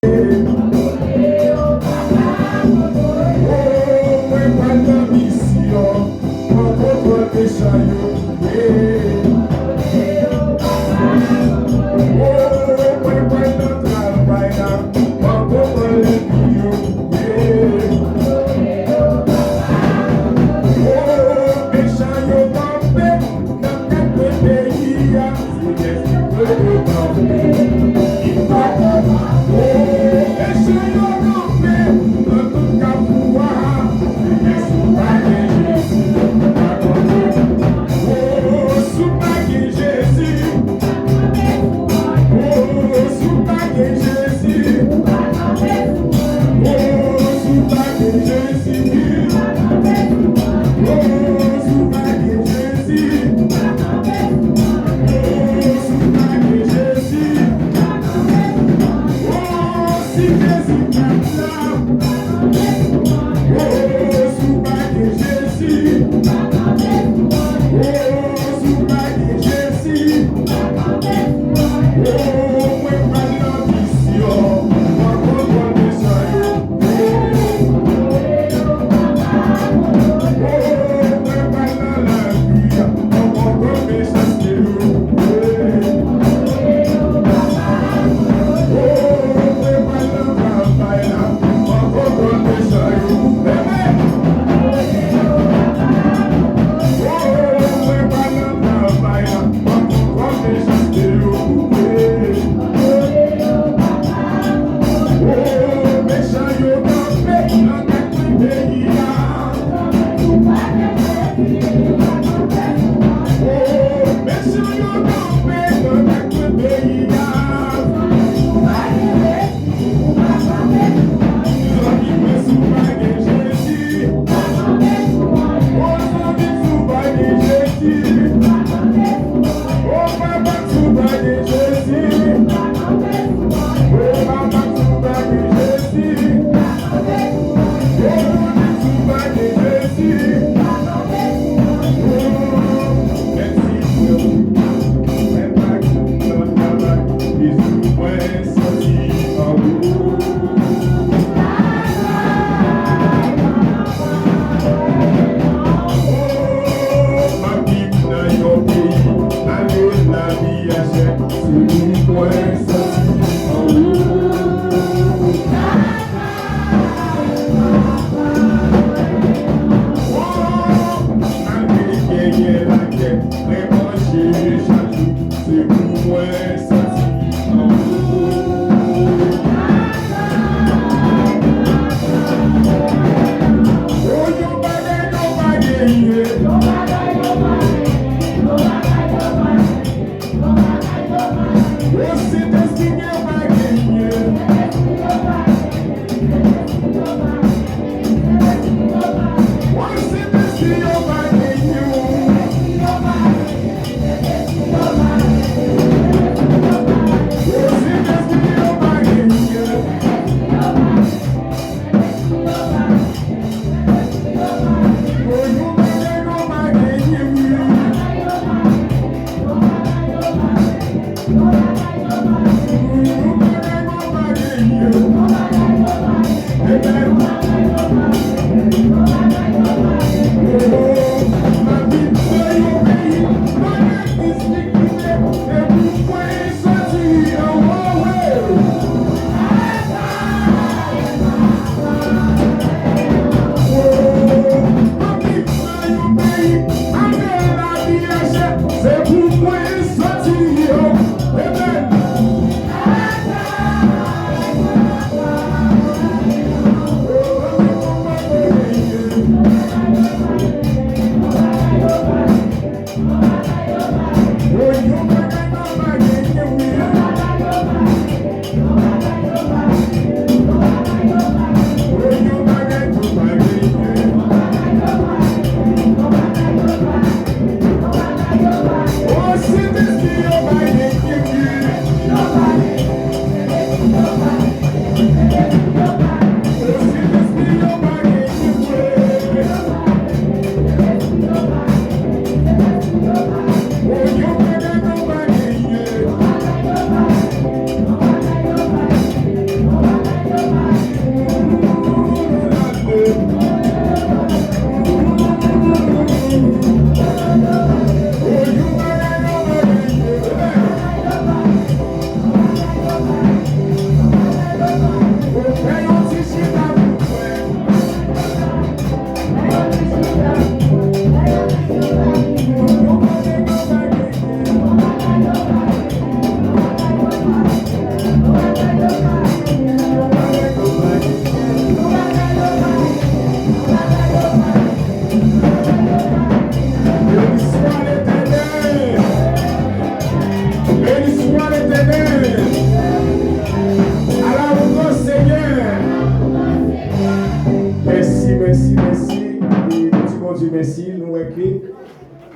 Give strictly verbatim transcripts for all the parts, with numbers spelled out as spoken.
Oh, mwen pral nan misyon, pran kontwòl mechan yo. Oh, mwen pral nan travay la, pran kontwòl lènmi yo. Oh, mechan yo kanpe nan kat kwen peyi a.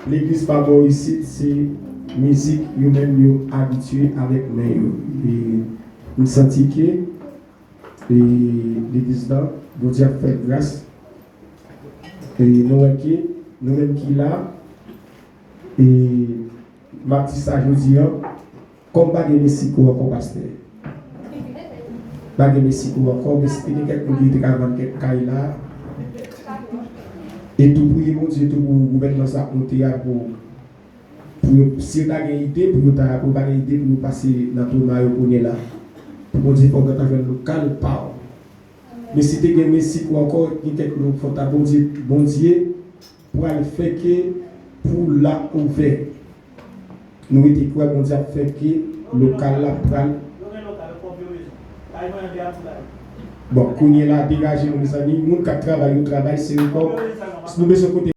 Legliz pa bò isit, se mizik yo menm yo abitye avèk men yo. E m santi ke e legliz la, Bondye ap fè l gras. E nou wè ke nou menm ki la, e m ap di sa jodi a, kòm pa gen Mexico ankò, pastè. Pa gen Mexico ankò, men si te gen kèk moun ki te ka vann kèk kay la, e tou priye Bondye tou pou gouvènman sa ap monte a, pou, pou yo, si yo ta gen ide, pou yo ta, pou yo pa gen ide, pou yo pase nan twoma yo kounye la. Pou Bondye fè w gentan jwenn lokal pa w. Men si te gen Mexico ankò, gen kèk moun fò ta Bondye, Bondye pral fè ke pou l ap ouvè. Nou rete kwè Bondye ap fè ke lokal la pral. Bon, kounye la, degaje nou, mezanmi. Moun k ap travay, yo travay, se yo kòb. Si nou bezwen kote